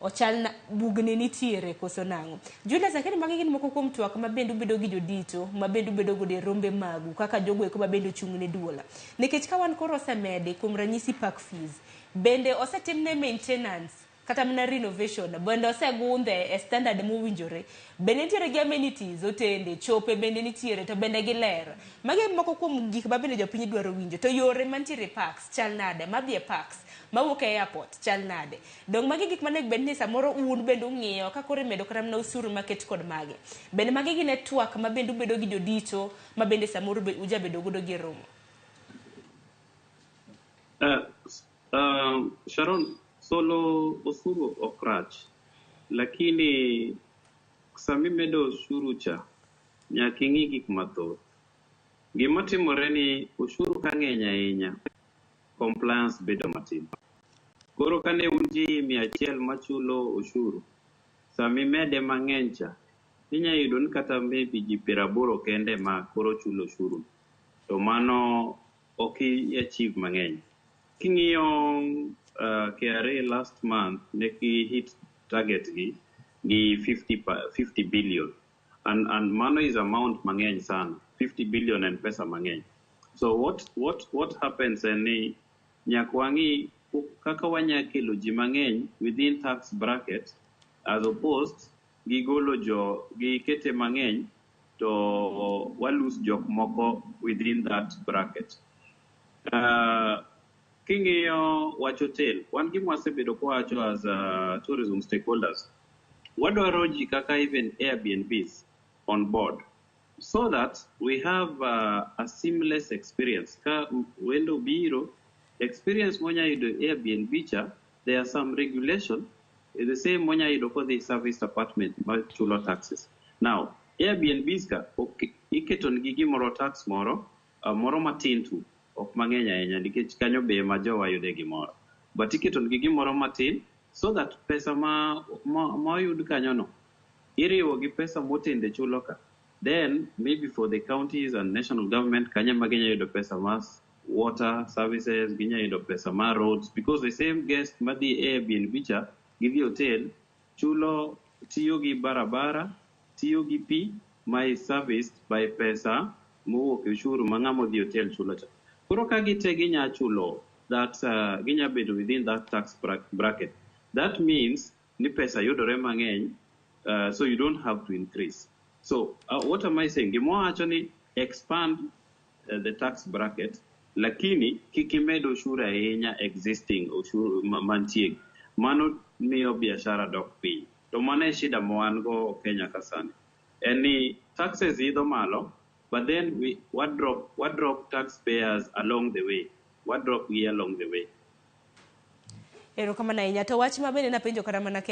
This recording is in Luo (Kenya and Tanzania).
Ochal na bugni nitiere koso nang'o? Julius, akeni magi gin moko kuom twak ma bende ubedo gi jodito, ma bende ubedo godo e rombe magu kaka jogo eko ma bende ochung' ne duol. Nikech ka wan koro osemedi kuom ranyisi park fees, bende osetimne maintenance kata mana renovation, bende osegundhe e standard mowinjore, bende nitiere gi amenities, otende, chope bende nitiere to bende giler. Magi e moko kuom gik ma bende jopiny dwaro winjo. To yore mantiere e parks chal nade? Madhi e parks, mawuok e airport chal nade? Dong magi gik manego bed ni samoro un bende ung'iyo ka koro imedo kata mana osuru maket kod mage. Bende magi gin e twak ma bende ubedo gi jodito ma bende samoro be ujabedo godo gi e romo? Sharon, solo osuru ok rach, lakini sama imedo osuru cha, nyaka ing'i gik mathoth. Gima timore ni osuru ka ng'eny ahinya, compliance bedo matin. Koro kane un ji 100 machulo osuru, sama imede mang'eny cha, inya yudo ni kata maybe ji 80 kende ma koro chulo osuru. To mano ok i achieve mang'eny. King'iyo KRA last month ne gi hit target gi 50 billion. And mano is amount mang'eny sana. 50 billion en pesa mang'eny. So what happens en ni nyaka wang'i kaka wanya kelo ji mang'eny within tax bracket as opposed gi golo jo gi kete mang'eny to wa lose jok moko within that bracket. King'iyo wach hotel, wan gima wasebedo kwawacho as tourism stakeholders, wadwaro ji kaka even Airbnbs on board so that we have a seamless experience. Ka wendo biro, experience monya yudo Airbnb cha, there are some regulation, the same monya yudo kodhi service apartment ma chulo taxes. Now, Airbnbs ka ok iketo nigi gimoro tax moro, moro matin tu, ok mang'eny ahinya nikech kanyo be ema jowa yude gimoro. But iketo nigi gimoro matin so that pesa ma oyud kanyo no iriwo gi pesa motende chulo ka. Then maybe for the counties and national government kanyo ema ginya yudo pesa mar water services, ginya yudo pesa mar roads because the same guest madhi Airbnb cha gidhi hotel chulo tiyo gi barabara, tiyo gi pi ma is serviced by pesa mowuok e ushuru ma ng'ama odhi hotel chulo cha. Koro ka gite ginya chulo that ginya bedo within that tax bracket. That means ni pesa yudore mang'eny, so you don't have to increase. So what am I saying? Gima wacho ni expand the tax bracket, lakini kik imed ushuru ahinya existing ushuru mantie. Mano miyo biashara dok piny. To mano e shida ma wan go Kenya ka sani. En ni taxes idho malo, but then we what drop taxpayers along the way. What drop gi along the way. Erokamano ahinya. To wach ma bende napenjo kata mana Kevin.